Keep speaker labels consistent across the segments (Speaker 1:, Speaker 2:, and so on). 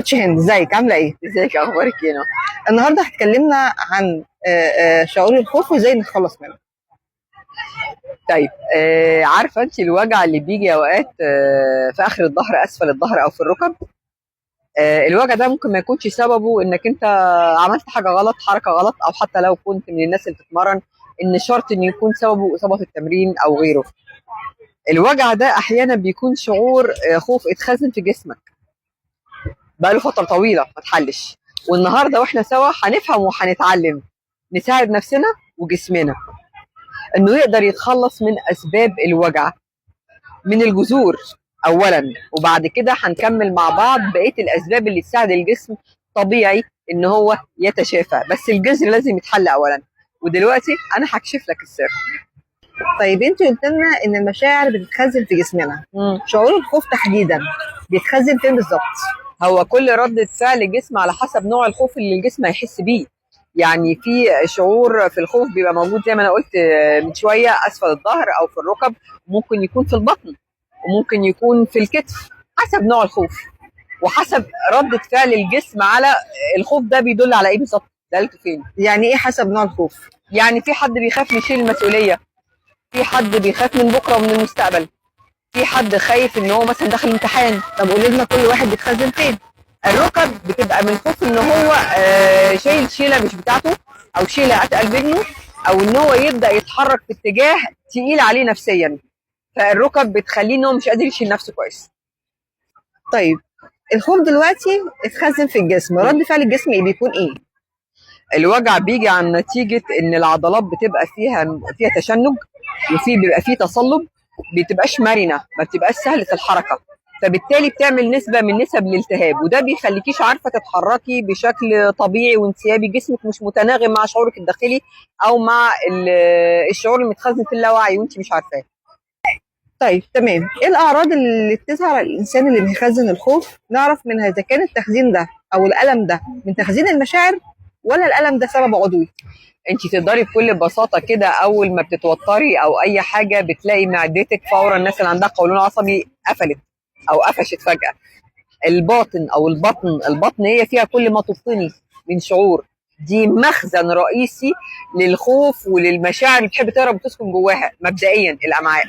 Speaker 1: coach هند، ازيك؟ عامله ايه؟
Speaker 2: ازيك، اخبارك ايه؟
Speaker 1: النهارده هتكلمنا عن شعور الخوف وازاي نتخلص منه.
Speaker 2: طيب، عارفه انت الوجع اللي بيجي اوقات في اخر الظهر، اسفل الظهر او في الركب؟ الوجع ده ممكن ما يكونش سببه انك انت عملت حاجة غلط، حركة غلط، او حتى لو كنت من الناس اللي بتتمرن ان شرط ان يكون سببه اصابه في التمرين او غيره. الوجع ده احيانا بيكون شعور خوف اتخزن في جسمك بقاله فترة طويلة ما اتحلش. والنهارده واحنا سوا هنفهم وهنتعلم نساعد نفسنا وجسمنا انه يقدر يتخلص من اسباب الوجع من الجذور اولا، وبعد كده هنكمل مع بعض بقية الاسباب اللي تساعد الجسم طبيعي ان هو يتشافى، بس الجذر لازم يتحل اولا. ودلوقتي انا هكشف لك السر.
Speaker 1: طيب، انت قلت لنا ان المشاعر بتتخزن في جسمنا. شعور الخوف تحديدا بيتخزن فين بالظبط؟
Speaker 2: هو كل ردة فعل الجسم على حسب نوع الخوف اللي الجسم هيحس بيه. يعني في شعور في الخوف بيبقى موجود زي ما انا قلت من شوية اسفل الظهر او في الركب، ممكن يكون في البطن، وممكن يكون في الكتف، حسب نوع الخوف وحسب ردة فعل الجسم على الخوف ده بيدل على ايه بالظبط، دلالته فين.
Speaker 1: يعني ايه حسب نوع الخوف؟
Speaker 2: يعني في حد بيخاف يشيل المسؤولية، في حد بيخاف من بكره ومن المستقبل، في حد خايف ان هو مثلا داخل امتحان.
Speaker 1: طب قولي لنا كل واحد بيتخزن فين؟
Speaker 2: الركب بتبقى من خوف ان هو شايل شيله مش بتاعته، او شيله اتقل منه، او ان هو يبدا يتحرك في اتجاه تقيل عليه نفسيا، فالركب بتخليه ان هو مش قادر يشيل نفسه كويس.
Speaker 1: طيب، الخوف دلوقتي اتخزن في الجسم، رد فعل الجسم ايه؟ بيكون ايه؟
Speaker 2: الوجع بيجي عن نتيجة ان العضلات بتبقى فيها تشنج، وفي بيبقى فيه تصلب، بتبقاش مرنه، ما بتبقاش سهلة الحركة، فبالتالي بتعمل نسبه من نسب الالتهاب، وده بيخليكيش عارفه تتحركي بشكل طبيعي وانسيابي، جسمك مش متناغم مع شعورك الداخلي او مع الشعور المتخزن في اللاوعي وانت مش عارفاه.
Speaker 1: طيب تمام، ايه الاعراض اللي بتظهر على الانسان اللي بيخزن الخوف؟ نعرف منها اذا كان التخزين ده او الالم ده من تخزين المشاعر ولا الالم ده سبب عضوي.
Speaker 2: انت تقدري بكل بساطة كده اول ما بتتوتري او اي حاجة بتلاقي معدتك فورا، الناس اللي عندها قولون عصبي قفلت او قفشت فجاة. الباطن او البطن، البطن هي فيها كل ما تبطني من شعور، دي مخزن رئيسي للخوف وللمشاعر اللي بتحب تهرب وتسكن جواها. مبدئيا الامعاء،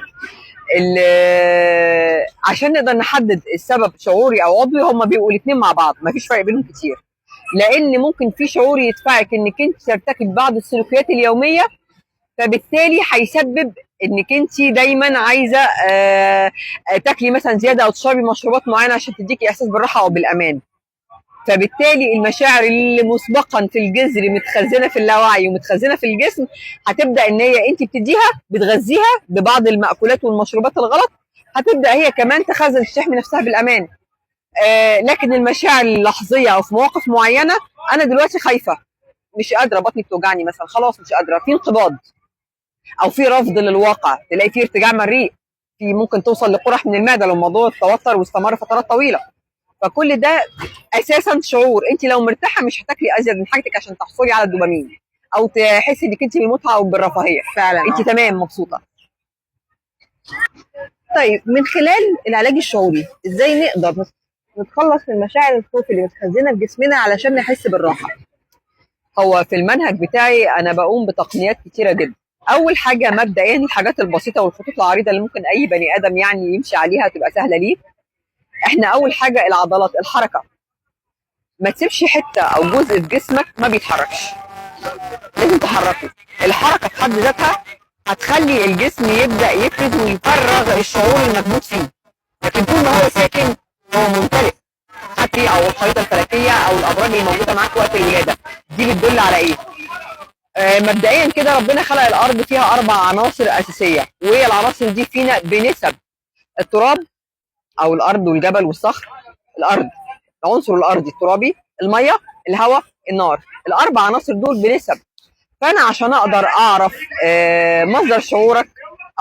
Speaker 2: عشان نقدر نحدد السبب شعوري او عضوي، هما بيبقوا الاثنين مع بعض، مفيش فرق بينهم كتير، لان ممكن في شعور يدفعك انك انت ترتكب بعض السلوكيات اليومية، فبالتالي هيسبب انك انت دايما عايزه تاكلي مثلا زيادة او تشربي مشروبات معينة عشان تديكي احساس بالراحة او بالامان. فبالتالي المشاعر اللي مسبقا في الجذر متخزنه في اللاوعي ومتخزنه في الجسم هتبدا ان هي انت بتديها، بتغذيها ببعض المأكولات والمشروبات الغلط، هتبدا هي كمان تخزن تحمي نفسها بالامان. لكن المشاعر اللحظيه او في مواقف معينة، انا دلوقتي خايفة، مش قادرة، بطني بتوجعني مثلا، خلاص مش قادرة، في انقباض او في رفض للواقع، تلاقي في ارتجاع مريء، في ممكن توصل لقرح من المعدة لو الموضوع اتوتر واستمر فترات طويلة. فكل ده اساسا شعور، انت لو مرتاحة مش هتاكلي ازيد من حاجتك عشان تحصلي على الدوبامين او تحسي انك انت بالمتعة او بالرفاهيه،
Speaker 1: فعلا
Speaker 2: انت تمام مبسوطة.
Speaker 1: طيب، من خلال العلاج الشعوري ازاي نقدر نتخلص من مشاعر الخوف اللي متخزنه في جسمنا علشان نحس بالراحة؟
Speaker 2: هو في المنهج بتاعي انا بقوم بتقنيات كتيرة جدا. اول حاجة مبدئيا الحاجات البسيطة والخطوط العريضة اللي ممكن اي بني ادم يعني يمشي عليها تبقى سهلة ليه. احنا اول حاجة العضلات، الحركة، ما تسيبش حتة او جزء في جسمك ما بيتحركش، لازم تحركه. الحركة في حد ذاتها هتخلي الجسم يبدا يفرز ويفرغ الشعور المكبوت فيه، لكن طول ما هو ساكن هو ممتلئ. حتى او الخريطة الفلكية او الابراج اللي موجودة معاك وقت الولادة دي بتدل على ايه؟ مبدئيا كده ربنا خلق الارض فيها 4 عناصر اساسية، وهي العناصر دي فينا بنسب التراب او الارض والجبل والصخر، الارض العنصر الارضي الترابي، المية، الهواء، النار، الاربع عناصر دول بنسب. فانا عشان اقدر اعرف مصدر شعورك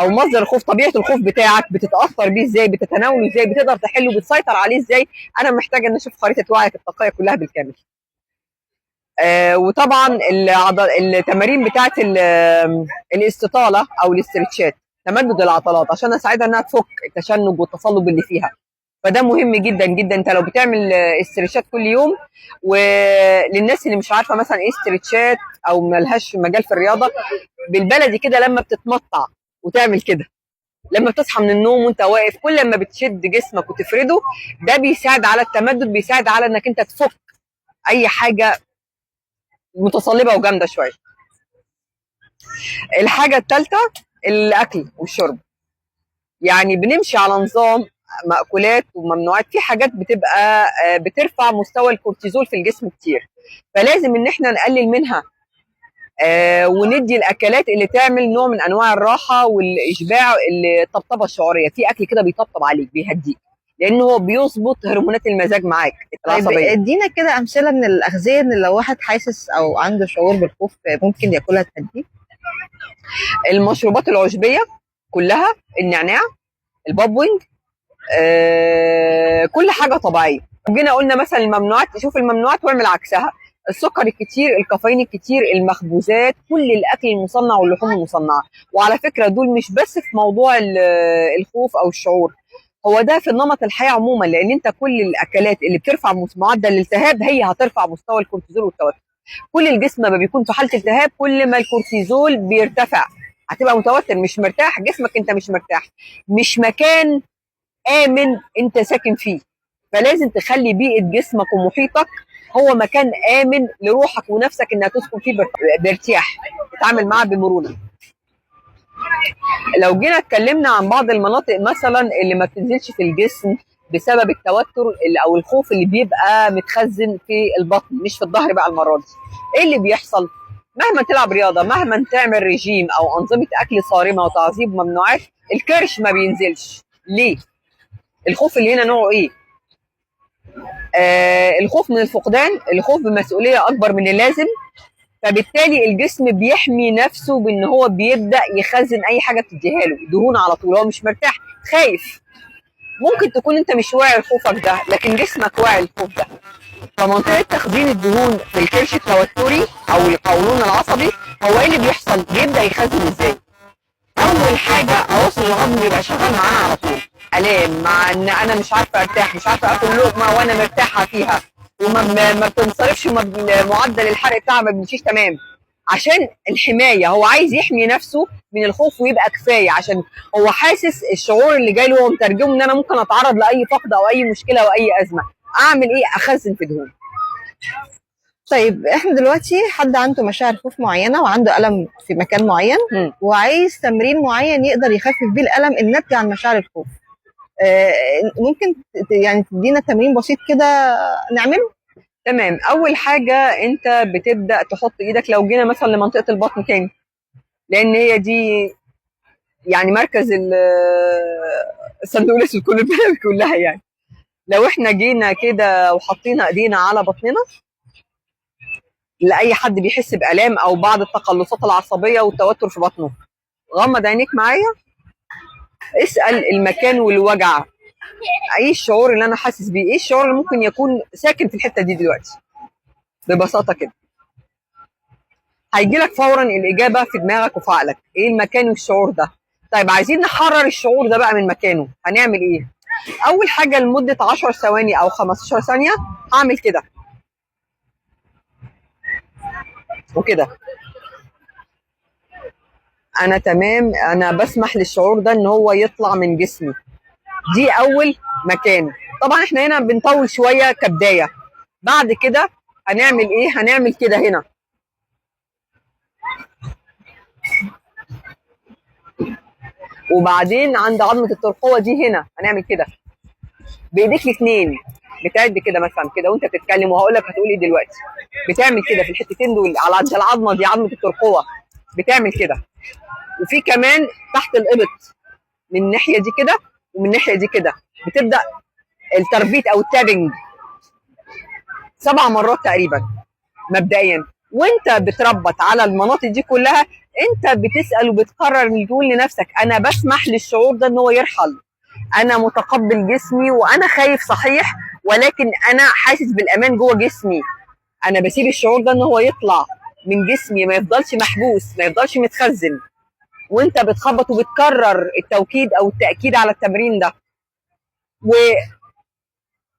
Speaker 2: او مصدر الخوف، طبيعة الخوف بتاعك، بتتاثر بيه ازاي، بتتناوله ازاي، بتقدر تحله، بتسيطر عليه ازاي، انا محتاجه ان اشوف خريطة وعيك الطاقية كلها بالكامل. وطبعا التمارين بتاعت الاستطاله او الاسترتشات، تمدد العضلات عشان اساعدها انها تفك التشنج والتصلب اللي فيها. فده مهم جدا جدا. انت لو بتعمل stretch ات كل يوم، وللناس اللي مش عارفه مثلا ايه stretch ات او ملهاش مجال في الرياضة، بالبلدي كده لما بتتمطع وتعمل كده لما بتصحى من النوم وانت واقف، كل ما بتشد جسمك وتفرده ده بيساعد على التمدد، بيساعد على انك انت تفك اي حاجة متصلبه وجامده شوية. الحاجة الثالثة الاكل والشرب. يعني بنمشي على نظام مأكولات وممنوعات، في حاجات بتبقى بترفع مستوى الكورتيزول في الجسم كتير، فلازم ان احنا نقلل منها، وندي الاكلات اللي تعمل نوع من انواع الراحة والاشباع، الطبطبه الشعوريه. في اكل كده بيطبطب عليك بيهديك، لانه هو بيظبط هرمونات المزاج معاك العصبية.
Speaker 1: طيب ادينا كده امثلة من الاغذية ان لو واحد حاسس او عنده شعور بالخوف ممكن ياكلها تهديه.
Speaker 2: المشروبات العشبيه كلها، النعناع، البابوينج، كل حاجة طبيعية. جينا قلنا مثلا الممنوعات، شوف الممنوعات واعمل عكسها. السكر الكتير، الكافيين الكتير، المخبوزات، كل الاكل المصنع واللحوم المصنعة. وعلى فكرة دول مش بس في موضوع الخوف او الشعور، هو ده في نمط الحياة عموما، لان انت كل الاكلات اللي بترفع معدل الالتهاب هي هترفع مستوى الكورتيزول والتوتر. كل الجسم ما بيكون في حاله التهاب كل ما الكورتيزول بيرتفع، هتبقى متوتر، مش مرتاح، جسمك انت مش مرتاح، مش مكان امن انت ساكن فيه. فلازم تخلي بيئة جسمك ومحيطك هو مكان امن لروحك ونفسك انها تسكن فيه بارتياح، تتعامل معاه بمرونه. لو جينا اتكلمنا عن بعض المناطق مثلا اللي ما بتنزلش في الجسم بسبب التوتر او الخوف اللي بيبقى متخزن في البطن، مش في الظهر بقى المرة دي، ايه اللي بيحصل؟ مهما تلعب رياضة، مهما تعمل ريجيم او انظمة اكل صارمة وتعذيب ممنوعات، الكرش ما بينزلش. ليه؟ الخوف اللي هنا نوعه ايه؟ الخوف من الفقدان، الخوف بمسؤولية اكبر من اللازم، فبالتالي الجسم بيحمي نفسه بان هو بيبدا يخزن اي حاجة بتديها له دهون على طول. هو مش مرتاح، خايف. ممكن تكون انت مش واعي لخوفك ده، لكن جسمك واعي للخوف ده. فمنطقه تخزين الدهون في الكرش التوتري او القولون العصبي، هو ايه اللي بيحصل؟ بيبدا يخزن ازاي؟ اول حاجة عصر الهضم بيبقى شغال معانا على طول، الام مع ان انا مش عارفه ارتاح، مش عارفه اكل لقمة وانا مرتاحة فيها، وما ما بتنصرفش، معدل الحرق بتاعها ما بيمشيش تمام. عشان الحماية، هو عايز يحمي نفسه من الخوف ويبقى كفاية، عشان هو حاسس الشعور اللي جاي له هو مترجمة ان انا ممكن اتعرض لاي فقد او اي مشكلة او اي ازمة، اعمل ايه؟ اخزن في دهون.
Speaker 1: طيب احنا دلوقتي حد عنده مشاعر خوف معينة وعنده الم في مكان معين وعايز تمرين معين يقدر يخفف بيه الالم الناتج عن مشاعر الخوف، ممكن يعني تدينا تمرين بسيط كده نعمله؟
Speaker 2: تمام. اول حاجة انت بتبدا تحط ايدك، لو جينا مثلا لمنطقه البطن تاني، لان هي دي يعني مركز الصندوق الاسود كل كلها. يعني لو احنا جينا كده وحطينا ايدينا على بطننا، لاي حد بيحس بالام او بعض التقلصات العصبية والتوتر في بطنه، غمض عينيك معايا، اسال المكان والوجع، ايه الشعور اللي انا حاسس بيه؟ ايه الشعور اللي ممكن يكون ساكن في الحتة دي دلوقتي؟ ببساطة كده هيجي لك فورا الاجابة في دماغك وفي عقلك، ايه المكان والشعور ده. طيب عايزين نحرر الشعور ده بقى من مكانه، هنعمل ايه؟ اول حاجة لمدة 10 ثواني او 15 ثانية هعمل كده وكده، انا تمام، انا بسمح للشعور ده ان هو يطلع من جسمي. دي اول مكان. طبعا احنا هنا بنطول شوية كبداية. بعد كده هنعمل ايه؟ هنعمل كده هنا، وبعدين عند عظمه الترقوه دي هنا هنعمل كده بايديك الاثنين، بتعد كده مثلا كده وانت بتتكلم، وهقول لك هتقول ايه دلوقتي. بتعمل كده في الحتتين دول على عند العظمة دي، عظمه الترقوه، بتعمل كده. وفي كمان تحت الابط من الناحية دي كده ومن الناحية دي كده، بتبدا التربيت او التابنج 7 مرات تقريبا مبدئيا. وانت بتربط على المناطق دي كلها، انت بتسال وبتقرر تقول لنفسك انا بسمح للشعور ده ان هو يرحل، انا متقبل جسمي وانا خايف صحيح، ولكن انا حاسس بالامان جوه جسمي، انا بسيب الشعور ده ان هو يطلع من جسمي، ما يفضلش محبوس، ما يفضلش متخزن. وانت بتخبط وبتكرر التوكيد او التاكيد على التمرين ده.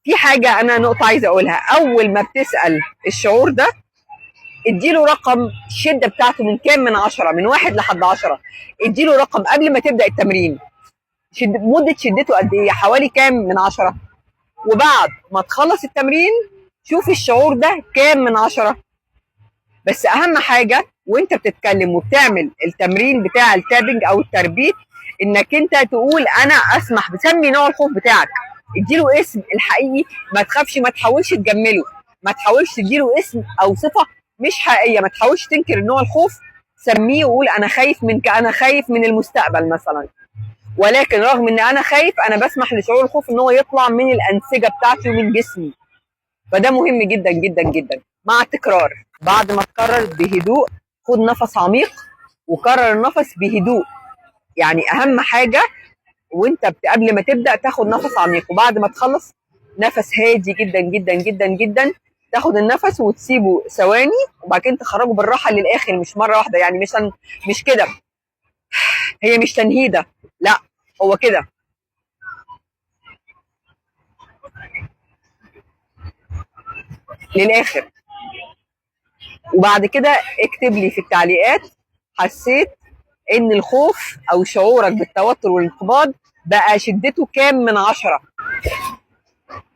Speaker 2: في حاجة انا نقطة عايزه اقولها، اول ما بتسال الشعور ده اديله رقم الشدة بتاعته من كام من 10، من 1 لحد 10، اديله رقم قبل ما تبدا التمرين. مده شدته قد ايه؟ حوالي كام من 10؟ وبعد ما تخلص التمرين شوف الشعور ده كام من 10. بس اهم حاجة وانت بتتكلم وبتعمل التمرين بتاع ال tapping او التربيت، انك انت تقول انا اسمح، بتسمي نوع الخوف بتاعك، اديله اسم الحقيقي، ما تخافش، ما تحاولش تجمله، ما تحاولش تديله اسم او صفة مش حقيقية، ما تحاولش تنكر نوع الخوف، سميه وقول انا خايف من انا خايف من المستقبل مثلا، ولكن رغم ان انا خايف انا بسمح لشعور الخوف ان هو يطلع من الانسجة بتاعتي ومن جسمي. فده مهم جدا جدا جدا. مع التكرار، بعد ما تكرر بهدوء خد نفس عميق وكرر النفس بهدوء. يعني اهم حاجة وانت قبل ما تبدا تاخد نفس عميق، وبعد ما تخلص نفس هادي جدا جدا جدا جدا، تاخد النفس وتسيبه ثواني وبعد كده تخرجه بالراحة للاخر، مش مرة واحدة. يعني مش كده، هي مش تنهيده، لا هو كده. للاخر. وبعد كده اكتب لي في التعليقات حسيت ان الخوف او شعورك بالتوتر والانقباض بقى شدته كام من 10.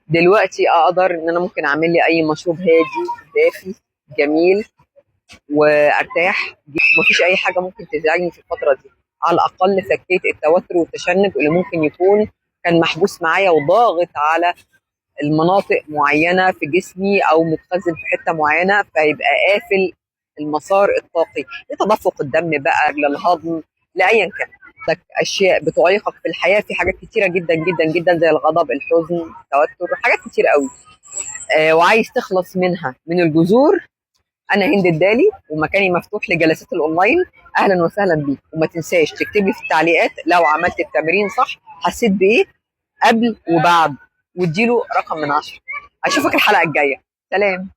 Speaker 2: دلوقتي اقدر ان انا ممكن اعمل لي اي مشروب هادي دافي جميل وارتاح، مفيش اي حاجة ممكن تزعجني في الفترة دي. على الاقل فكيت التوتر والتشنج اللي ممكن يكون كان محبوس معايا وضاغط على المناطق معينة في جسمي او متخزن في حتة معينة، فيبقى قافل المسار الطاقي لتدفق الدم بقى، للهضم، لايا كان. لك اشياء بتعيقك في الحياة، في حاجات كتيرة جدا جدا جدا زي الغضب، الحزن، التوتر، حاجات كتير قوي، وعايز تخلص منها من الجذور. انا هند الدالي ومكاني مفتوح لجلسات الاونلاين، اهلا وسهلا بيك. وما تنساش تكتب لي في التعليقات لو عملت التمرين صح حسيت بايه قبل وبعد، واديله رقم من 10. اشوفك الحلقة الجاية، سلام.